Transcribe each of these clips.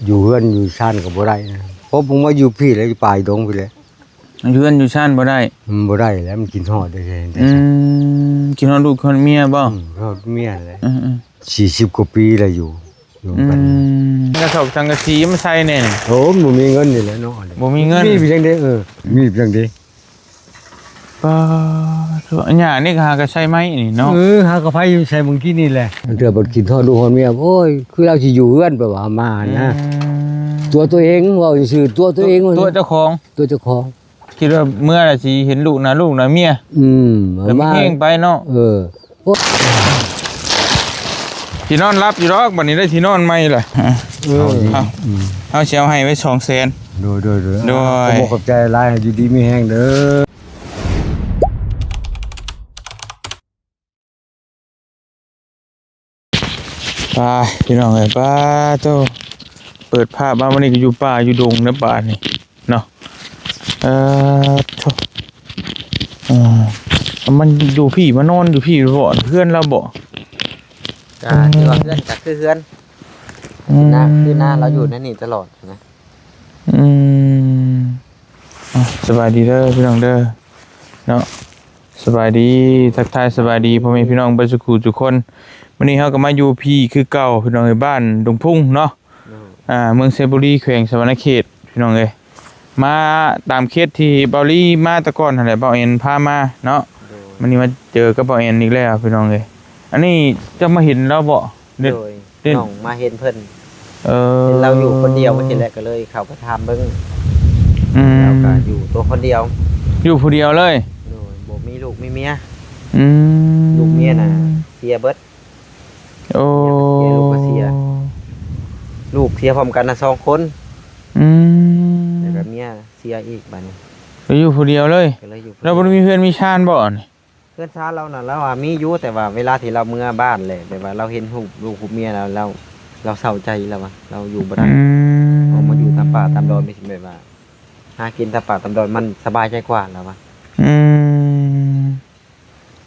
ຢູ່ເຮືອນຢູ່ຊານກໍບໍ່ໄດ້ນະ. ໂອ້ ເພິ່ນມາຢູ່ພີ້ແຫຼະ ຢູ່ປ່າຢູ່ດົງພີ້ແຫຼະ. ຢູ່ເຮືອນຢູ່ຊານບໍ່ໄດ້. ມັນບໍ່ໄດ້ແຫຼະ ມັນຄິດຮອດເດ້. ອືມ ຄິດຮອດລູກຄິດຮອດເມຍບໍ່? ອືມ ຮອດເມຍແຫຼະ. ອືມໆ ສີ່ສິບກວ່າປີແລ້ວຢູ່ ຢູ່ນຳກັນ. ອືມ ກະສົບສັງກະສີມາໃສ່ແດ່ນີ້. ໂອ້ ບໍ່ມີເງິນນີ້ແຫຼະເນາະ. ບໍ່ມີເງິນ ມີພຽງເດ ເອີ ມີພຽງເດ. ປາໂທ້ ຫຍ້ານີ້ກໍຫາກໍໃຊ້ໄມ້ນີ້ເນາະ. ເອີ ຫາກໍໄຜໃຊ້ມື້ກີ້ນີ້ແຫຼະ. ເທື່ອເພິ່ນຄິດຮອດລູກຮອດເມຍ ໂອ້ຍ ຄືລາວຊິຢູ່ເຮືອນ ແບບວ່າມານະ. ອືມ ຕົວະຕົວເອງ ເວົ້າຊື່ໆ ຕົວະຕົວເອງ ຕົວະເຈົ້າຂອງ ຕົວະເຈົ້າຂອງ. ຄິດວ່າເມື່ອລະຊິເຫັນລູກໜ້າລູກໜ້າເມຍ. ອືມ ແລ້ວມັນແຮງໄປເນາະ. ເອີ ຊິນອນຫຼັບຢູ່ດອກ ບັດນີ້ໄດ້ທີ່ນອນໃໝ່ລະ. ເອີ ເຮົາຊິເອົາໃຫ້ໄວ້ສອງແສນ. ໂດຍໆໆ ໂດຍ ຂອບໃຈຫຼາຍ ຢູ່ດີມີແຮງເດີ. ໄປພີ່ນ້ອງເອີຍ ປາໂທ້ ເປີດພາບມາມື້ນີ້ກໍຢູ່ປ່າຢູ່ດົງນະບາດນີ້ເນາະ. ເອີ ໂທ້ ເອີ ມັນຢູ່ພີ້ ມານອນຢູ່ພີ້ບໍ່ ເຮືອນລາວບໍ່? ກໍຖືວ່າເຮືອນກໍຄືເຮືອນ ອືມ ຄືນາ ຄືນາ ລາວຢູ່ໃນນີ້ຕະຫຼອດນະ. ອືມ ອ່ະ ສະບາຍດີເດີພີ່ນ້ອງເດີເນາະ. ສະບາຍດີ ທັກທາຍສະບາຍດີພໍ່ແມ່ພີ່ນ້ອງເບິດສູ່ຜູ້ສູ່ຄົນ. ມື້ນີ້ເຮົາກໍມາຢູ່ພີ້ຄືເກົ່າພີ່ນ້ອງເອີຍ ບ້ານດົງພຸງເນາະ. ໂດຍ ອ່າ ເມືອງໄຊບູລີ ແຂວງສະຫວັນນະເຂດພີ່ນ້ອງເອີຍ. ມາຕາມເຂດທີ່ເບົາລີມາແຕ່ກ່ອນຫັ້ນແຫຼະ ເບົາແອນພາມາເນາະ. ໂດຍ ມື້ນີ້ມາເຈີກັບເບົາແອນອີກແລ້ວພີ່ນ້ອງເອີຍ. ອັນນີ້ເຈົ້າມາເຫັນລາວບໍ່? ໂດຍ ນ້ອງມາເຫັນເພິ່ນ. ເອີ ເຫັນລາວຢູ່ຄົນດຽວວ່າຊີ້ແຫຼະ ກໍເລີຍເຂົ້າໄປຖາມເບິ່ງ. ອືມ ລາວກໍຢູ່ຕົວຄົນດຽວ. ຢູ່ຜູ້ດຽວເລີຍ? ໂດຍ ບໍ່ມີລູກມີເມຍ. ອືມ ລູກເມຍນະເສຍເບິດ. ໂອ້ ເມຍກໍເສຍ ລູກກໍເສຍ. ລູກເສຍພ້ອມກັນນະສອງຄົນ. ອືມ ແລ້ວກໍເມຍເສຍອີກບາດນີ້. ກໍຢູ່ຜູ້ດຽວເລີຍ? ກໍເລີຍຢູ່ຜູ້ດຽວ. ແລ້ວບໍ່ໄດ້ມີເຮືອນມີຊານບໍ່ນີ້? ເຮືອນຊານລາວນະ ລາວວ່າມີຢູ່ ແຕ່ວ່າເວລາທີ່ລາວເມືອບ້ານແຫຼະ ແບບວ່າລາວເຫັນຮູບລູກຮູບເມຍແລ້ວ ລາວ ລາວເສົ້າໃຈ ລາວວ່າລາວຢູ່ບໍ່ໄດ້. ອືມ ອອກມາຢູ່ຕາມປ່າຕາມດອນ ແບບວ່າຫາກິນຕາມປ່າຕາມດອນ ມັນສະບາຍໃຈກວ່າ ລາວວ່າ. ອືມ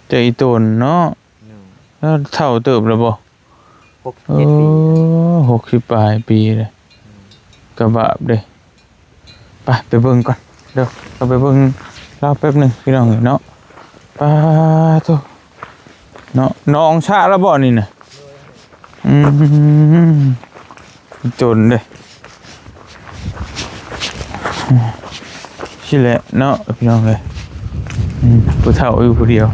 ໃຈຕົນເນາະ. ໂດຍ ລາວເຖົ້າເຕີບແລ້ວບໍ່? ຫົກສິບເຈັດປີ. ໂອ້ ຫົກສິບປາຍປີເລີຍ. ອືມ ກະບາບເດ້. ໄປ ໄປເບິ່ງກ່ອນເດີ ເຮົາໄປເບິ່ງລາວແປັບໜຶ່ງພີ່ນ້ອງເອີຍເນາະ. ປາໂທ້ ເນາະ ນ້ອງສະລະບໍ່ນີ້ນະ? ອືມ ຈົນເດ້ ຊີ້ແຫຼະເນາະພີ່ນ້ອງເອີຍ. ອືມ ຜູ້ເຖົ້າຢູ່ຜູ້ດຽວ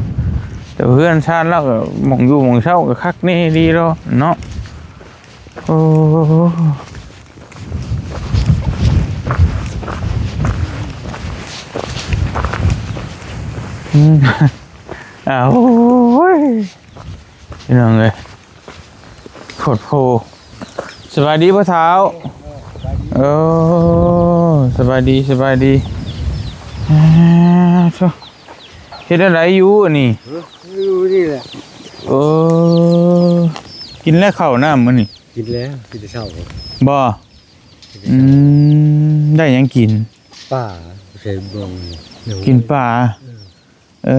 ແຕ່ເຮືອນຊານລາວກໍ ໝ່ອງຢູ່ໝ່ອງເຊົາກໍຄັກແນ່ດີດອກເນາະ. ໂອ້ ອືມ ອ້າວ ໂອ້ຍ ພີ່ນ້ອງເອີຍ ໂພດໂພ. ສະບາຍດີພໍ່ເຖົ້າ. ໂອ້ ສະບາຍດີ ສະບາຍດີ. ອ່າ ໂທ້ ເຮັດແນວໃດຢູ່ອັນນີ້? ຢູ່ນີ້ແຫຼະ. ໂອ້ ກິນແລ້ວເຂົ້ານ້ຳມື້ນີ້? ກິນແລ້ວ ກິນແຕ່ເຊົ້າ. ບໍ່? ອືມ ໄດ້ຫຍັງກິນ? ປາ ໃສ່ບ່ອງ ກິນປາ. ເອີ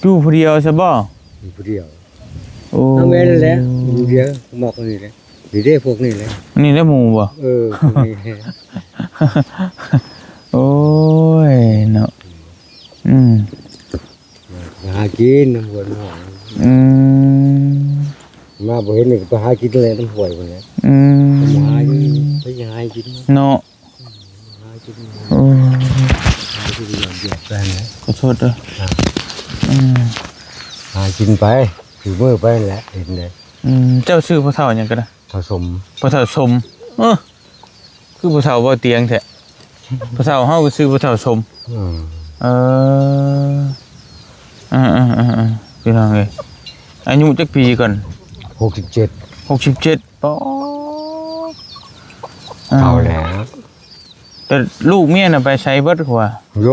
ເອີ ຢູ່ຜູ້ດຽວຊະບໍ່? ຢູ່ຜູ້ດຽວ. ໂອ້ ແມ່ນແຫຼະ ຢູ່ຜູ້ດຽວ ມັກນີ້ແຫຼະ. ນີ້ເດ້ ພວກນີ້ແຫຼະ ນີ້ແຫຼະໝູ່ບໍ່? ເອີ ພວກນີ້. ໂອ້ຍເນາະ. ອືມ ຫາກິນນຳຫ້ວຍນຳຫ້ອງ. ອືມ ມາບໍ່ເຫັນນີ້ກໍໄປຫາກິນແຫຼະ ນຳຫ້ວຍພຸ້ນແຫຼະ. ອືມ ໄປຫາກິນ ໄປຫາກິນເນາະ. ໂອ້ ຂໍໂທດເດີ. ອືມ ຫາກິນໄປ ຖືມືໄປແຫຼະ ເຫັນເດ້. ອືມ ເຈົ້າຊື່ພໍ່ເຖົ້າຫຍັງກໍໄດ້? ພໍ່ສົມ. ພໍ່ເຖົ້າສົມ. ເອີ ຄືຜູ້ເຖົ້າບໍ່ຕຽງແທ້. ຜູ້ເຖົ້າເຮົາກໍຊື່ຜູ້ເຖົ້າສົມ. ອືມ ເອີ ເອີໆໆໆ ພີ່ນ້ອງເອີຍ ອາຍຸຈັກປີກ່ອນ? ຫົກສິບເຈັດ. ຫົກສິບເຈັດ. ປາ ເຖົ້າແລ້ວ. ແຕ່ລູກເມຍນະໄປໃສເບິດຫົວ? ໂຍ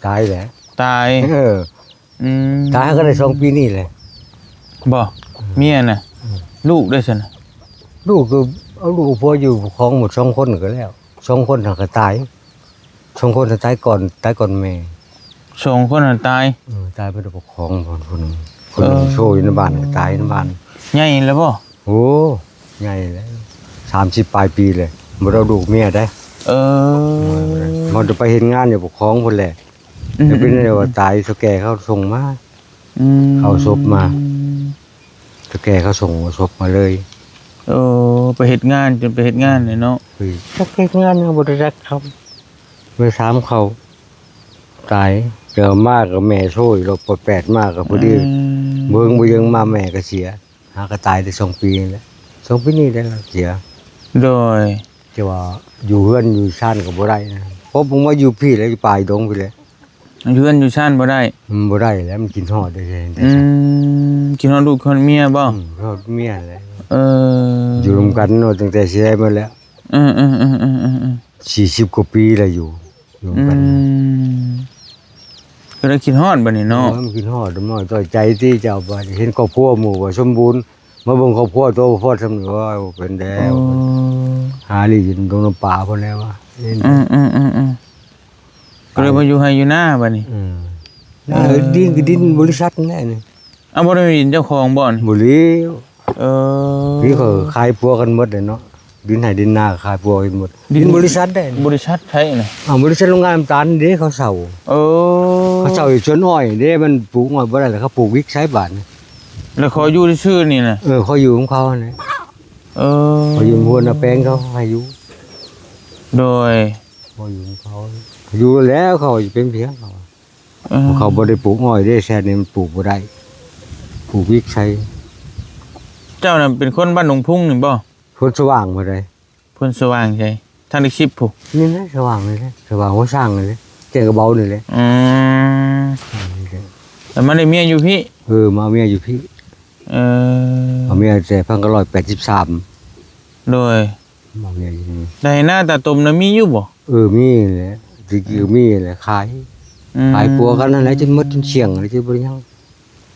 ຕາຍແລ້ວ. ຕາຍ. ເອີ ອືມ ຕາຍກໍໄດ້ສອງປີນີ້ແຫຼະ. ບໍ່? ເມຍນະ? ອືມ ລູກໄດ້ຊັ້ນນະ? ລູກກໍເອົາລູກເອົາຜົວຢູ່ຂອງໝົດສອງຄົນກໍແລ້ວ. ສອງຄົນຫັ້ນກໍຕາຍ. ສອງຄົນຫັ້ນຕາຍກ່ອນ ຕາຍກ່ອນແມ່. ສອງຄົນຫັ້ນຕາຍ? ເອີ ຕາຍໄປແລ້ວ ຂອງຄົນໜຶ່ງ. ເອີ ຄົນໜຶ່ງໂຊຢູ່ໃນບ້ານ ຕາຍໃນບ້ານ. ໃຫຍ່ແລ້ວບໍ່? ໂອ້ ໃຫຍ່ແລ້ວ. ສາມສິບປາຍປີແລ້ວ ບໍ່ໄດ້ເອົາລູກເມຍໄດ້. ເອີ ມັນໄປເຮັດງານຢູ່ປົກຄອງພຸ້ນແຫຼະ. ອືມ ແລ້ວເປັນແນວວ່າຕາຍ ເຖົ້າແກ່ເຂົາສົ່ງມາ. ອືມ ເຂົາເອົາສົບມາ ເຖົ້າແກ່ເຂົາສົ່ງເອົາສົບມາເລີຍ. ໂອ້ ໄປເຮັດງານ ຈົນໄປເຮັດງານແຫຼະເນາະ. ເອີ ຈັກເຮັດງານຫຍັງ ບໍ່ໄດ້ຈັກເຂົາ ບໍ່ໄດ້ຖາມເຂົາ. ຕາຍ ເກີດມາກໍແມ່ໂຊຍ ໂລກປອດແປດມາກໍພໍດີ. ອືມ ບໍ່ເຫິງບໍ່ເຢິງມາແມ່ກໍເສຍ. ຫາກໍຕາຍໄດ້ສອງປີນີ້ແຫຼະ ສອງປີນີ້ແຫຼະເສຍ. ໂດຍ ແຕ່ວ່າຢູ່ເຮືອນຢູ່ຊານກໍບໍ່ໄດ້ນະ ເພາະເພິ່ນມາຢູ່ພີ້ແຫຼະ ຢູ່ປ່າຢູ່ດົງພີ້ແຫຼະ. ຢູ່ເຮືອນຢູ່ຊານບໍ່ໄດ້. ອືມ ບໍ່ໄດ້ແຫຼະ ມັນຄິດຮອດເດ້. ອືມ ຄິດຮອດລູກຮອດເມຍບໍ່? ອືມ ຮອດເມຍແຫຼະ. ເອີ ຢູ່ນຳກັນເນາະ ຕັ້ງແຕ່ຊິໄດ້ໝົດແລ້ວ. ເອີໆໆໆໆ ສີ່ສິບກວ່າປີແລ້ວຢູ່ ຢູ່ນຳກັນ. ອືມ ກໍໄດ້ຄິດຮອດບັດນີ້ເນາະ. ເອີ ມັນຄິດຮອດ ນ້ອຍຕໍ່ໃຈຕິເຈົ້າ. ບັດເຫັນຄອບຄົວໝູ່ວ່າສົມບູນ ມາເບິ່ງຄອບຄົວໂຕບໍ່ພໍສ່ຳນີ້ ໂອ້ຍ ເປັນແລ້ວ. ໂອ້ ຫາລີ້ຢູ່ດົງນຳປ່າພຸ້ນແລ້ວວ່າ. ອືມໆໆໆ ກໍເລີຍມາຢູ່ໄຮ່ຢູ່ນາບັດນີ້. ອືມ ເອີ ດິນກໍດິນບໍລິສັດແຫຼະນີ້. ເອົາ ບໍ່ໄດ້ມີດິນເຈົ້າຂອງບໍ່ນີ້? ບໍ່ແລ້ວ. ເອີ ນີ້ເຂົາຂາຍປົວກັນໝົດເດ້ເນາະ ດິນໄຮ່ດິນນາຂາຍປົວກັນໝົດ. ດິນ ດິນບໍລິສັດເດ້ ບໍລິສັດໃຜນະ? ອ້າວ ບໍລິສັດໂຮງງານນ້ຳຕານເດ້ ເຂົາເຊົ່າ. ເອີ ເຂົາເຊົ່າຢູ່ສວນອ້ອຍເດ້ ມັນປູກອ້ອຍບໍ່ໄດ້ແລ້ວ ເຂົາປູກວິກໃສ່ບາດນີ້. ແລ້ວຂໍຢູ່ຊື່ໆນີ້ນະ? ເອີ ຂໍຢູ່ຂອງເຂົາຫັ້ນແຫຼະ. ເອີ ຂໍຢູ່ຫົວໜ້າແປງເຂົາໃຫ້ຢູ່. ໂດຍ ຂໍຢູ່ຂອງເຂົາ ຢູ່ແລ້ວ ເຂົາຊິເປັນພຽງເຂົາ. ເອີ ເຂົາບໍ່ໄດ້ປູກອ້ອຍເດ້ ແຖວນີ້ມັນປູກບໍ່ໄດ້ ປູກວິກໃສ່. ເຈົ້ານະເປັນຄົນບ້ານດົງພຸງນີ້ບໍ່? ໂພນສະຫວ່າງພຸ້ນໃດ. ໂພນສະຫວ່າງໃສ? ທາງເດັກສິບພຸ້ນ. ນີ້ນະ ສະຫວ່າງນີ້ນະ ສະຫວ່າງຫົວຊ້າງນີ້ນະ ແກ້ງກະເບົານີ້ແຫຼະ. ອືມ ແລ້ວມາໄດ້ເມຍຢູ່ພີ້? ເອີ ມາເອົາເມຍຢູ່ພີ້. ເອີ ເອົາເມຍແຕ່ພັນເກົ້າຮ້ອຍແປດສິບສາມ. ໂດຍ ມາເມຍຢູ່ນີ້ ໄຮ່ນາຕາຕົມນະມີຢູ່ບໍ່? ເອີ ມີແຫຼະ ແຕ່ກີ້ມີແຫຼະ ຂາຍ. ອືມ ຂາຍປົວກັນຫັ້ນແຫຼະ ຈົນໝົດຈົນສ່ຽງແລ້ວ ຈົນບໍ່ໄດ້ຫຍັງ.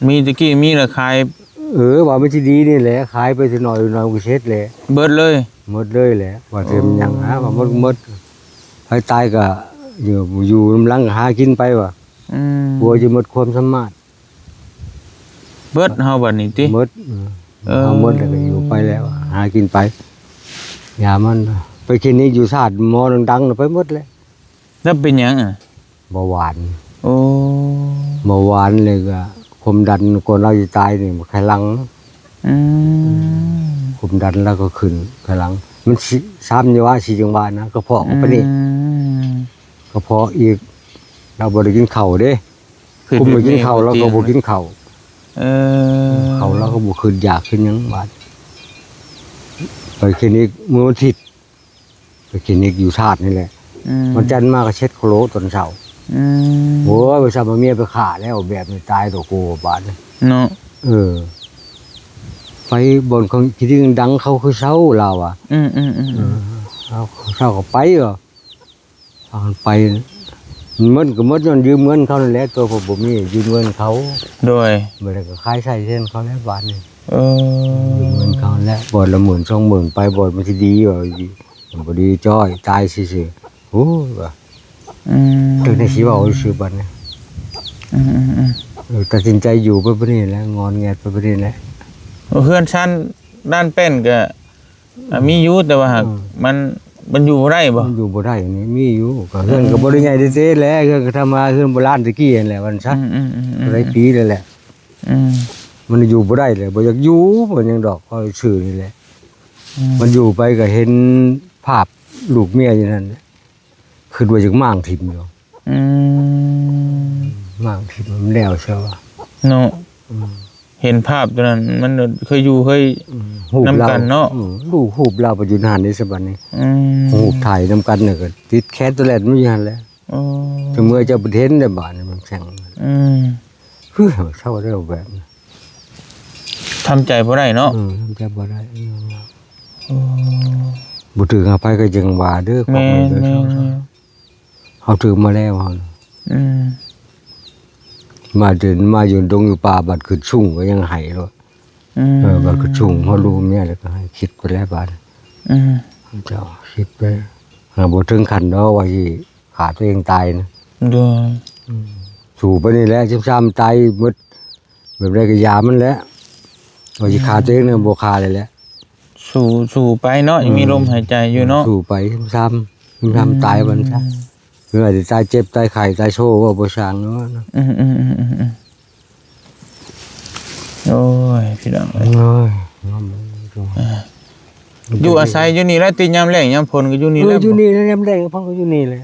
ມີ ແຕ່ກີ້ມີແລ້ວຂາຍ. ເອີ ວ່າມັນຊິດີນີ້ແຫຼະ ຂາຍໄປຊິໜ້ອຍໜ້ອຍມັນກໍເສັດແຫຼະ ເບິດເລີຍ. ໝົດເລີຍແຫຼະ ວ່າຊິມັນຫຍັງ ໂອ້ ຫາວ່າໝົດໝົດ ໃຜຕາຍກໍຢູ່ ຢູ່ນຳຫຼັງກໍຫາກິນໄປວ່າ. ອືມ ຜົວຈະໝົດຄວາມສາມາດ. ເບິດເຮົາບັດນີ້ຕິ? ໝົດ ເອີ ເຮົາໝົດແລ້ວກໍຢູ່ໄປແລ້ວ ຫາກິນໄປ. ຢາມັນໄປຄລີນິກຢູ່ຊາດ ໝໍດັງໆ ໄປໝົດແລ້ວ. ແລ້ວເປັນຫຍັງອະ? ເບົາຫວານ. ໂອ້ ເບົາຫວານ ແລ້ວກໍຄວາມດັນ ກ່ອນລາວຊິຕາຍນີ້ ໄຂຫຼັງ. ອືມ ຄວາມດັນລາວກໍຂຶ້ນໄຂຫຼັງ ມັນສາມຈັງຫວະ ສີ່ຈັງຫວະນະ ກະເພາະກໍປານນີ້. ອືມ ກະເພາະອີກ ລາວບໍ່ໄດ້ກິນເຂົ້າເດ້. ຄຸມໄປກິນເຂົ້າ ລາວກໍບໍ່ກິນເຂົ້າ. ເອີ ເຂົ້າລາວກໍບໍ່ຄືນຢາກຄືນຫຍັງບາດ. ໄປຄລີນິກມື້ວັນທິດ ໄປຄລີນິກຢູ່ທາດນີ້ແຫຼະ. ອືມ ວັນຈັນມາກໍເຊັດໂຄໂລຕອນເຊົ້າ. ອືມ ໂອ້ຍ ວ່າຊະ ເມຍໄປຂ້າແລ້ວ ແບບນີ້ຕາຍຕົວໂກບາດນີ້ເນາະ. ເອີ ໄປບ່ອນຂອງທີ່ດັງເຂົາຄືເຊົາລາວວ່າ. ອືມໆໆ ເອີ ເຮົາເຊົາກໍໄປວ່າ ພາກັນໄປ ໝົດກໍໝົດຍ້ອນຢືມເງິນເຂົານັ້ນແຫຼະ ຕົວເພິ່ນບໍ່ມີ ຢືມເງິນເຂົາ. ໂດຍ ບັດນີ້ກໍຂາຍໄສ້ແທນເຂົາແລ້ວບາດນີ້. ເອີ ຢືມເງິນເຂົາແລ້ວ ບ່ອນລະໝື່ນສອງໝື່ນ ໄປບ່ອນມັນຊິດີວ່າ ມັນບໍ່ດີຈ້ອຍ ຕາຍຊື່ໆ. ໂອ້ຍວ່າ. ອືມ ເອີ ຈັ່ງໃດຊິເວົ້າຊື່ບັດນີ້. ອືມໆໆ ເອີ ຕັດສິນໃຈຢູ່ໄປປານນີ້ແຫຼະ ງອນແງດໄປປານນີ້ແຫຼະ. ເຮືອນຊານດ້ານແປ້ນກໍ ອ່າ ມີຢູ່ ແຕ່ວ່າຫາກ ອືມ ມັນ ມັນຢູ່ບໍ່ໄດ້ບໍ່? ມັນຢູ່ບໍ່ໄດ້ນີ້ ມີຢູ່ ກໍເຮືອນກໍບໍ່ໄດ້ໃຫຍ່ເດ້ແຫຼະ ເຮືອນກໍທຳມາ ເຮືອນໂບລານແຕ່ກີ້ຫັ້ນແຫຼະ ວ່າຊັ້ນຊະ. ອືມໆໆໆ ຫຼາຍປີແລ້ວແຫຼະ. ອືມ ມັນຢູ່ບໍ່ໄດ້ແຫຼະ ບໍ່ຢາກຢູ່ ບໍ່ຫຍັງດອກ ເວົ້າຊື່ນີ້ແຫຼະ. ອືມ ມັນຢູ່ໄປກໍເຫັນພາບລູກເມຍຢູ່ນັ້ນແຫຼະ ຄິດວ່າຢາກມ້າງຖິ້ມຢູ່. ອືມ ມ້າງຖິ້ມມັນແລ້ວຊະວ່າເນາະ. ອືມ ເຫັນພາບຕົວນັ້ນ ມັນເຄີຍຢູ່ເຄີຍ ອືມ ຮູບ ນຳກັນເນາະ. ອືມ ຮູບ ຮູບລາວໄປຢູ່ຫັ້ນເດ້ ສະບັດນີ້. ອືມ ຮູບຖ່າຍນຳກັນນີ້ກໍຕິດແຂນຕົວແລ່ນມາຢູ່ຫັ້ນແຫຼະ. ອໍ ເມື່ອເຈົ້າໄປເຫັນໄດ້ບາດນີ້ມັນແຂງ. ອືມ ເຮີ້ຍ ເຊົາແລ້ວແບບນີ້ ທຳໃຈບໍ່ໄດ້ເນາະ. ເອີ ທຳໃຈບໍ່ໄດ້. ອໍ ບໍ່ຖືກຫາໃຜກໍຈັ່ງວ່າເດີ. ແມ່ນໆ ເຮົາຖືກມາແລ້ວເຮົາ. ອືມ ມາເດີນມາຢູ່ດົງຢູ່ປ່າ ບັດຂຶ້ນສູງກໍຍັງໄຫ້ໂລດ. ອືມ ເອີ ບັດຂຶ້ນສູງ ເຮົາຮູ້ເມຍແລ້ວກໍໃຫ້ຄິດໄປແລ້ວບາດ. ອືມ ເຈົ້າຄິດໄປ ຫາບໍ່ເຖິງຂັ້ນດອກວ່າຊິຂ້າຕົວເອງຕາຍນະ. ໂດຍ ອືມ ສູ້ໄປນີ້ແຫຼະ ຊິມຊາມຕາຍໝົດ ແບບໃດກໍຢ່າມັນແຫຼະ ວ່າຊິຂ້າຕົວເອງນະ ອືມ ບໍ່ຂ້າເລີຍແຫຼະ. ສູ້ ສູ້ໄປເນາະ ຍັງມີລົມຫາຍໃຈຢູ່ເນາະ ສູ້ໄປຊ້ຳໆ ຊ້ຳຕາຍມັນຊະ ອືມ ເພື່ອຊິຕາຍເຈັບຕາຍໄຂ້ຕາຍໂຊເວົ້າບໍ່ຊ່າງເນາະ ອືມໆ ໂອ້ຍ ພີ່ນ້ອງເອີຍ ໂອ້ຍ ເນາະ ອ່າ ຢູ່ອາໄສຢູ່ນີ້ແຫຼະຕິ ຍາມແລ້ງຍາມຝົນກໍຢູ່ນີ້ແຫຼະ ເອີ ຢູ່ນີ້ແຫຼະ ຍາມແລ້ງເຮົາກໍຢູ່ນີ້ແຫຼະ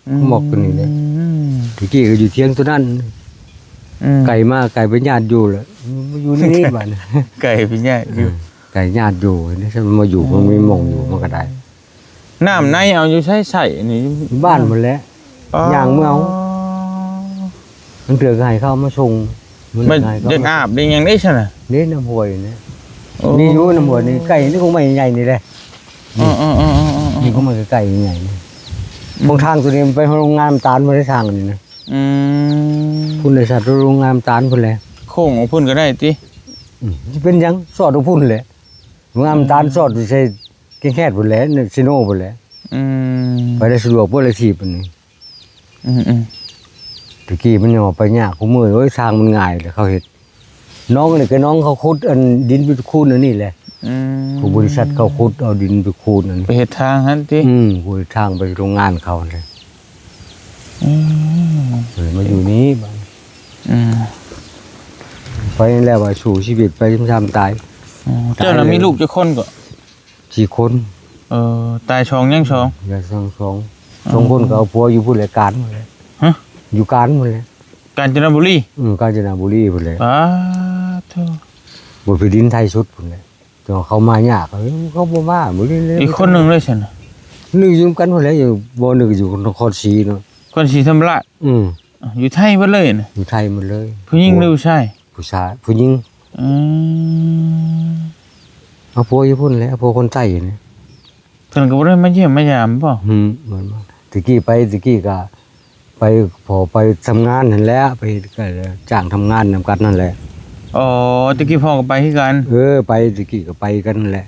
ອືມ ໝອກຕົວນີ້ແຫຼະ ອືມ ແຕ່ກີ້ກໍຢູ່ທຽງຕົວນັ້ນ ອືມ ໄກມາ ໄກໄປຍາດຢູ່ແຫຼະ ມາຢູ່ນີ້ບາດນີ້ ໄກໄປຍາດຢູ່ ເອີ ໄກຍາດຢູ່ ເຫັນໄດ໋ ມາຢູ່ ເອີ ມັນມີໝ່ອງຢູ່ ມັນກໍໄດ້ ນ້ຳໃນເອົາຢູ່ໃສໃຊ້ນີ້ ບ້ານພຸ້ນແຫຼະ ອໍ ຍ່າງເມືອເອົາ ລາງເທື່ອກໍໃຫ້ເຂົາມາສົ່ງ ມັນຢາກອາບໄດ້ຫຍັງໄດ້ຊັ້ນນະ ນີ້ນ້ຳຫ້ວຍນີ້ ໂອ້ ມີຢູ່ນ້ຳຫ້ວຍນີ້ ໃກ້ນີ້ກໍໄມ້ໃຫຍ່ນີ້ແຫຼະ ນີ້ ອໍໆໆໆໆ ນີ້ກໍໄມ້ໃກ້ໆໃຫຍ່ນີ້ ອືມ ຂອງທາງຕົວນີ້ມັນໄປໂຮງງານນ້ຳຕານບໍ່ໄດ້ທາງນີ້ນະ ອືມ ພຸ້ນໄດ້ສັດໂຮງງານນ້ຳຕານພຸ້ນແຫຼະ ໂຄ້ງອອກພຸ້ນກໍໄດ້ຕິ ອືມ ຊິເປັນຫຍັງ ຊອດອອກພຸ້ນແຫຼະ ໂຮງງານນ້ຳຕານຊອດຢູ່ໃສ ແກ້ງແຄດພຸ້ນແຫຼະ ເຊໂນພຸ້ນແຫຼະ ອືມ ໄປໄດ້ສະດວກບໍ່ລະທີບອັນນີ້ ອືມໆ ແຕ່ກີ້ມັນຍັງວ່າໄປຍາກ ຄູ່ມື້ໂອ້ຍ ທາງມັນງ່າຍແລ້ວ ເຂົາເຮັດ ໜອງນີ້ກໍໜອງເຂົາຂຸດ ອັນດິນໄປຄູນອັນນີ້ແຫຼະ ອືມ ຜູ້ບໍລິສັດເຂົາຂຸດເອົາດິນໄປຄູນອັນນີ້ ໄປເຮັດທາງຫັ້ນຕິ ອືມ ຜູ້ເຮັດທາງໄປໂຮງງານເຂົາຫັ້ນແຫຼະ ອືມ ເອີ ມາຢູ່ນີ້ບາດ ອືມ ໄປແລ້ວວ່າສູ້ຊີວິດໄປຊ້ຳຕາຍ ອືມ ຕາຍ ເຈົ້າລະມີລູກຈັກຄົນກໍ? ສີ່ຄົນ ເອີ ຕາຍສອງ ຍັງສອງ ຍັງສອງ ສອງ ອໍ ສອງຄົນກໍເອົາຜົວຢູ່ພຸ້ນແຫຼະ ການພຸ້ນແຫຼະ ຮະ ຢູ່ການພຸ້ນແຫຼະ ການຈະນະບູລີ ອືມ ການຈະນະບູລີພຸ້ນແຫຼະ ປາໂທ ບົດແຜ່ນດິນໄທສຸດພຸ້ນແຫຼະ ແຕ່ວ່າເຂົາມາຍາກ ເຂົາບໍ່ມາ ບໍ່ໄດ້ ອີກຄົນໜຶ່ງເລີຍຊັ້ນ ໜຶ່ງຢູ່ນຳກັນພຸ້ນແຫຼະ ຢູ່ ບໍ່ໜຶ່ງຢູ່ນະຄອນສີເນາະ ນະຄອນສີທຳມະລາດ ອືມ ຢູ່ໄທເບິດເລີຍນະ ຢູ່ໄທໝົດເລີຍ ຜູ້ຍິງຫຼືຜູ້ຊາຍ? ຜູ້ຊາຍ ຜູ້ຍິງ ອືມ ເອົາຜົວຢູ່ພຸ້ນແຫຼະ ເອົາຜົວຄົນໃຕ້ນີ້ ເພິ່ນກໍບໍ່ໄດ້ມາຢ້ຽມມາຢາມບໍ່? ອືມ ບໍ່ ແຕ່ກີ້ໄປ ແຕ່ກີ້ກໍໄປ ພໍໄປທຳງານຫັ້ນແຫຼະ ໄປ ກໍຈ້າງທຳງານນຳກັນຫັ້ນແຫຼະ ອໍ ແຕ່ກີ້ພໍ່ກໍໄປຄືກັນ ເອີ ໄປ ແຕ່ກີ້ກໍໄປກັນຫັ້ນແຫຼະ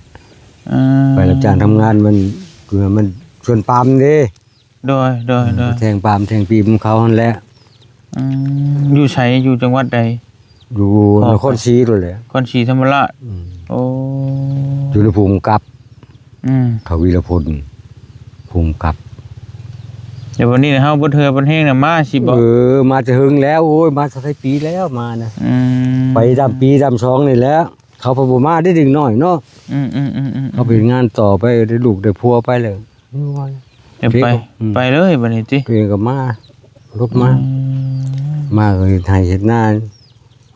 ອືມ ໄປຮັບຈ້າງທຳງານ ມັນ ຄືມັນສວນປາມເດ້ ໂດຍ ໂດຍ ອືມ ໂດຍ ແທງປາມແທງປີບນຳເຂົາຫັ້ນແຫຼະ ອືມ ຢູ່ໃສ? ຢູ່ຈັງຫວັດໃດ? ຢູ່ ພໍ່ ນະຄອນສີໂລດແຫຼະ ນະຄອນສີທຳມະລາດ ອືມ ໂອ້ ຢູ່ນຳພູມກັບ ອືມ ທ້າວວີລະພົນ ພູມກັບ ແຕ່ບັດນີ້ເຮົາເບິດເຫື່ອເບິດແຮງນະ ມາຊິບໍ່? ເອີ ມາແຕ່ເຫິງແລ້ວ ໂອ້ຍ ມາແຕ່ຫຼາຍປີແລ້ວ ມານະ ອືມ ໄປດຳປີດຳສອງນີ້ແຫຼະ ເຂົາພັດບໍ່ມາໄດ້ເດັກນ້ອຍເນາະ ອືມໆໆໆ ເຂົາໄປເຮັດງານຕໍ່ໄປ ໄດ້ລູກໄດ້ຜົວໄປແລ້ວ ໄປ ອືມ ໄປເລີຍບັດນີ້ຕິ ເພິ່ນກໍມາ ລົບມາ ອືມ ມາກໍເຮັດໄຮ່ເຮັດນາ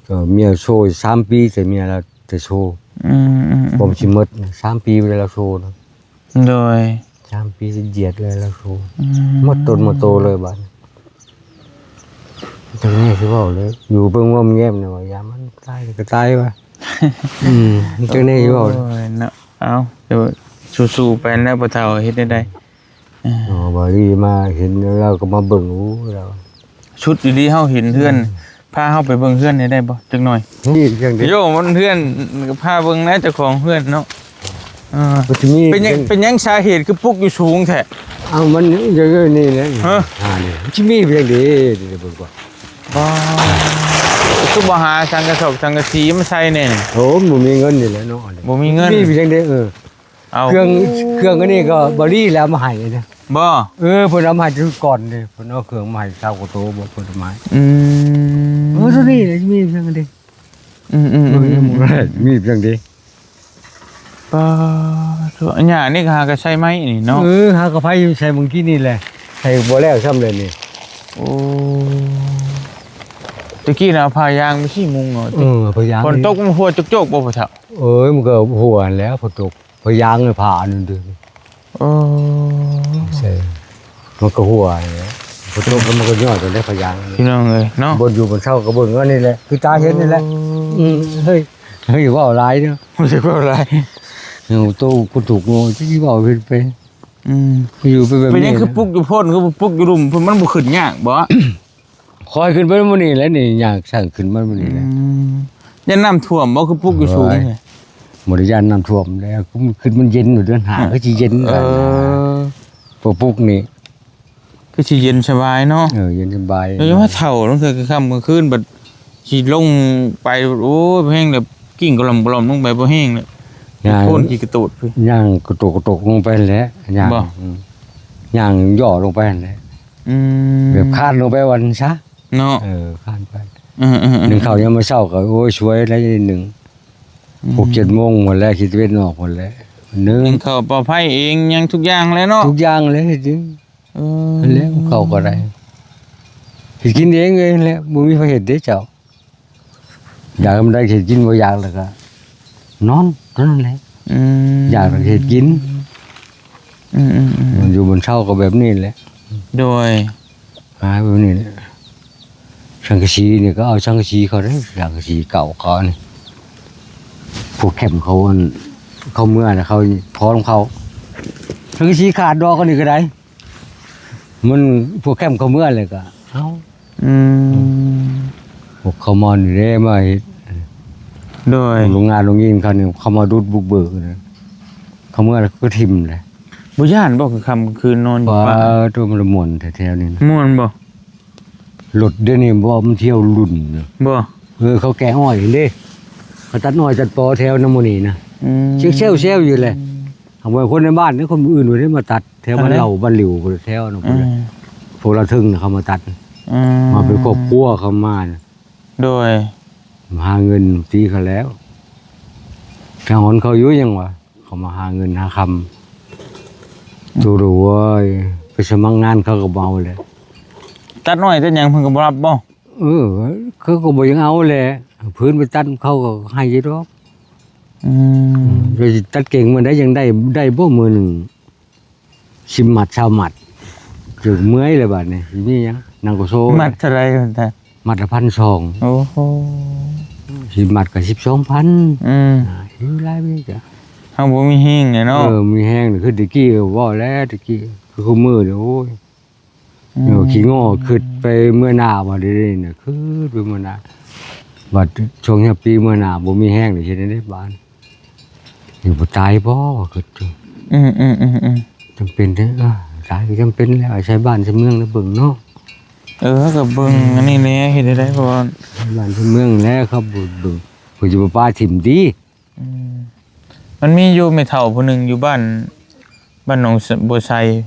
ກໍເມຍໂຊສາມປີ ແຕ່ເມຍລາວແຕ່ໂຊ ອືມໆໆ ຜົມຊິໝົດ ສາມປີແລ້ວລາວໂຊນະ ໂດຍ ສາມປີຊິຢຽດແລ້ວລາວໂຊ ອືມ ໝົດຕົນໝົດໂຕເລີຍບັດນີ້ ຈັ່ງນີ້ຊິເວົ້າເລີຍ ຢູ່ເບິ່ງວ່າແງມນີ້ວ່າ ຢ່າມັນຕາຍກໍຕາຍວ່າ ອືມ ຈັ່ງນີ້ຊິເວົ້າ ໂອ້ຍເນາະ ເອົາ ເດີ ສູ້ໆໄປແລ້ວ ພໍ່ເຖົ້າເຮັດແນວໃດ? ເອີ ອໍ ບ່າວລີມາເຫັນແລ້ວກໍມາເບິ່ງ ໂອ້ ລາວ ຊຸດອີ່ຫຼີ ເຮົາເຫັນເຮືອນ ອືມ ພາເຮົາໄປເບິ່ງເຮືອນໃຫ້ໄດ້ບໍ່ ຈັກໜ່ອຍ? ນີ້ຈັ່ງໃດ? ໂຍ ມັນເຮືອນ ພາເບິ່ງແດ່ເຈົ້າຂອງເຮືອນເນາະ ເອີ ມັນຊິມີ ເປັນຫຍັງ ເປັນຫຍັງສາເຫດຄືປຸກຢູ່ສູງແທ້? ເອົ້າ ມັນ ເອີ ນີ້ແຫຼະ ຮະ? ອ່າ ນີ້ ມັນຊິມີພຽງເດ ເບິ່ງກ່ອນ ບໍ່ ຄືບໍ່ຫາສັງກະສົບສັງກະສີມາໃສ່ແດ່ນີ້? ໂອ້ ບໍ່ມີເງິນນີ້ແຫຼະເນາະ ບໍ່ມີເງິນ ມີພຽງເດ ເອີ ເອົາ ເຄື່ອງ ເຄື່ອງອັນນີ້ກໍບ່າວລີແຫຼະເອົາມາໃຫ້ເດ້ ບໍ່ ເອີ ເພິ່ນເອົາມາໃຫ້ແຕ່ກ່ອນເດ້ ເພິ່ນເອົາເຄື່ອງມາໃຫ້ຊາວກວ່າໂຕ ບໍ່ ເພິ່ນເອົາມາໃຫ້ ອືມ ເອີ ໂຕນີ້ແຫຼະມີພຽງເດ ອືມໆໆໆ ມີພຽງເດ ປາໂທ ອັນຫຍ້ານີ້ກໍຫາກໍໃຊ້ໄມ້ນີ້ເນາະ ເອີ ຫາກໍໄຜໃສ່ມື້ກີ້ນີ້ແຫຼະ ໃສ່ບໍ່ແລ້ວຊ້ຳເລີຍນີ້ ໂອ້ ຕະກີ້ນະ ເອົາຜ້າຢາງໄປຊີ້ມຸງເອົາຕິ ເອີ ຜ້າຢາງ ຝົນຕົກມັນຮົ່ວໂຈກໆບໍ່ ພໍ່ເຖົ້າ? ເອີຍ ມັນກໍຮົ່ວຫັ້ນແຫຼະ ຝົນຕົກ ພະຍາງໃນຜາອັນນັ້ນເດີ ໂອ້ ໃຊ່ ມັນກໍຮົ່ວແຫຼະ ຝົນຕົກແລ້ວມັນກໍຍ້ອຍໄປແລ້ວພະຍາງ ພີ່ນ້ອງເອີຍເນາະ ບ່ອນຢູ່ບ່ອນເຊົາກໍເບິ່ງອັນນີ້ແຫຼະ ຄືຕາເຫັນນີ້ແຫຼະ ໂອ້ ອືມ ເຮີ້ຍ ເຮີ້ຍ ເວົ້າຫຼາຍເນາະ ບໍ່ໄດ້ເວົ້າຫຼາຍ ເຮົາໂຕຄົນທຸກເນາະ ຊິເວົ້າເປັນໄປ ອືມ ຢູ່ໄປແບບນີ້ ເປັນຫຍັງຄືປຸກຢູ່ພຸ້ນ ຄືບໍ່ປຸກຢູ່ລຸ່ມພຸ້ນ ມັນບໍ່ຂຶ້ນຍາກບໍ່? ຂ້ອຍຂຶ້ນໄປມື້ນີ້ແຫຼະນີ້ ຍ່າງຊ່າງຂຶ້ນມາມື້ນີ້ແຫຼະ ອືມ ຢ້ານນ້ຳຖ້ວມບໍ່ ຄືປຸກຢູ່ສູງ ໂອ້ຍ ບໍ່ໄດ້ຢ້ານນ້ຳຖ້ວມແລ້ວ ຄືມັນຂຶ້ນມັນເຢັນ ເດືອນຫ້າ ເອີ ຄືຊິເຢັນ ເອີ ບາດນີ້ ພໍປຸກນີ້ ຄືຊິເຢັນສະບາຍເນາະ ເອີ ເຢັນສະບາຍ ແລ້ວຍັງວ່າເຖົ້າ ລາງເທື່ອກາງຄ່ຳກາງຄືນ ບັດຊິລົງໄປ ໂອ້ຍ ແຮງແລ້ວ ກິ້ງກະລ່ອມກະລ່ອມລົງໄປ ບໍ່ແຮງແລ້ວ ຍ່າງ ໂພນຂີ້ກະໂຕດພຸ້ນ ຍ່າງກະໂຕກໆລົງໄປຫັ້ນແຫຼະ ຍ່າງ ບໍ່ ອືມ ຍ່າງຫຍໍ້ລົງໄປຫັ້ນແຫຼະ ອືມ ແບບຄານລົງໄປວ່າຊັ້ນຊະ ເນາະ ເອີ ຄານໄປ ເອີໆໆ ໜຶ່ງເຂົ້າຍາມມື້ເຊົ້າກໍ ໂອ້ຍ ສວຍແລ້ວໜຶ່ງ ອືມ ຫົກເຈັດໂມງພຸ້ນແຫຼະ ຄິດຕາເວັນອອກພຸ້ນແຫຼະ ໜຶ່ງ ໜຶ່ງເຂົ້າ ເປົ່າໄຟເອງ ຫຍັງທຸກຢ່າງແຫຼະເນາະ ທຸກຢ່າງແຫຼະ ເຮັດຈັ່ງ ເອີ ຫັ້ນແຫຼະ ເຂົ້າກໍໄດ້ ເຮັດກິນເອງເລີຍຫັ້ນແຫຼະ ບໍ່ມີໃຜເຮັດເດ້ເຈົ້າ ຢາກໃດເຮັດກິນ ບໍ່ຢາກແລ້ວກໍນອນເທົ່ານັ້ນແຫຼະ ອືມ ຢາກແລ້ວກໍເຮັດກິນ ອືມໆໆ ມັນຢູ່ມັນເຊົາກໍແບບນີ້ແຫຼະ ໂດຍ ຫາແບບນີ້ແຫຼະ ສັງກະສີນີ້ກໍເອົາສັງກະສີເຂົາເດ້ ສັງກະສີເກົ່າເຂົານີ້ ພວກແຄມເຂົາ ອັນ ເຂົາເມືອນະ ເຂົາຂໍນຳເຂົາ ສັງກະສີຂາດດອກອັນນີ້ກໍໄດ້ ມັນ ພວກແຄມເຂົາເມືອແລ້ວກໍເອົາ ອືມ ພວກເຂົາມານີ້ເດ້ມາເຮັດ ໂດຍ ໂຮງງານໂຮງຍິງເຂົານີ້ ເຂົາມາດຸດບຸກເບີກນະ ເຂົາເມືອແລ້ວກໍຖິ້ມແຫຼະ ບໍ່ຢ້ານບໍ່ ກາງຄ່ຳກາງຄືນນອນຢູ່ປ່າ ໂຕ ມັນມ່ວນແທ້ໆນີ້ນະ ມ່ວນບໍ່? ລົດດຽວນີ້ບໍ່ ມັນທ່ຽວລຸ້ນ ບໍ່ ເອີ ເຂົາແກະອ້ອຍເດ້ ເຂົາຕັດອ້ອຍຕັດປໍແຖວນຳໝູ່ນີ້ນະ ອືມ ເຊວໆຢູ່ແຫຼະ ຫາກວ່າຄົນໃນບ້ານເດ້ ຄົນອື່ນບໍ່ໄດ້ມາຕັດ ແຖວບ້ານເລົ່າ ແຖວໃດ ບ້ານຫຼິວ ພຸ້ນແຫຼະ ແຖວນັ້ນ ອືມ ພຸ້ນແຫຼະ ພວກລາວເທິງນະ ເຂົາມາຕັດ ອືມ ມາເປັນຄອບຄົວເຂົາມານະ ໂດຍ ມາຫາເງິນຕີເຂົາແລ້ວ ທາງຫອນເຂົາຢູ່ຫຍັງວະ ເຂົາມາຫາເງິນຫາຄຳ ໂຕໂດຍ ໄປສະໝັກງານເຂົາກໍບໍ່ເອົາແຫຼະ ຕັດອ້ອຍຕັດຫຍັງເພິ່ນກໍບໍ່ຮັບບໍ່? ເອີ ເຂົາກໍບໍ່ຢາກເອົາແຫຼະ ພື້ນໄປຕັດເຂົາກໍໃຫ້ຢູ່ດອກ ອືມ ແລ້ວຊິຕັດເກັ່ງມື້ໃດ ຍັງໄດ້ ໄດ້ບໍ່ມື້ໜຶ່ງ ສິບມັດ ຊາວມັດ ຈົນເມື່ອຍແລ້ວບາດນີ້ ຊິມີຫຍັງ ນັ່ງກໍໂຊ ມັດເທົ່າໃດ? ມັດລະພັນສອງ ໂອ້ໂຫ ສິບມັດກໍສິບສອງພັນ ອືມ ອ່າ ຢູ່ຫຼາຍປີກະ ເຮົາບໍ່ມີແຮງແຫຼະເນາະ ເອີ ມີແຮງຄືແຕ່ກີ້ ເວົ້າແລ້ວແຕ່ກີ້ ຄືຄູ່ມື້ນີ້ ໂອ້ຍ ອືມ ໂຍ ຂີ້ງໍ ຄິດໄປເມືອໜ້າວ່າເດນີ້ນະ ຄິດໄປເມືອໜ້າ ບັດຊ່ວງຍາມປີເມືອໜ້າບໍ່ມີແຮງ ຊິເຮັດແນວໃດບາດນີ້ ບໍ່ຕາຍບໍ່ ຄິດ ອືມໆໆໆ ຈຳເປັນເດ້ ເອີ ຕາຍກໍຈຳເປັນແລ້ວ ອາໄສບ້ານໃສເມືອງແລ້ວເບິ່ງເນາະ ເອີ ກໍເບິ່ງ ອືມ ອັນນີ້ແດ່ ເຮັດແນວໃດ ເພາະວ່າ ໃສບ້ານໃສເມືອງແລ້ວ ເຂົາບໍ່ເບິ່ງ ເພິ່ນຊິບໍ່ປະຖິ້ມຕິ ອືມ ມັນມີຢູ່ແມ່ເຖົ້າຜູ້ໜຶ່ງຢູ່ບ້ານ ບ້ານໜອງ ສ- ບົວໄຊ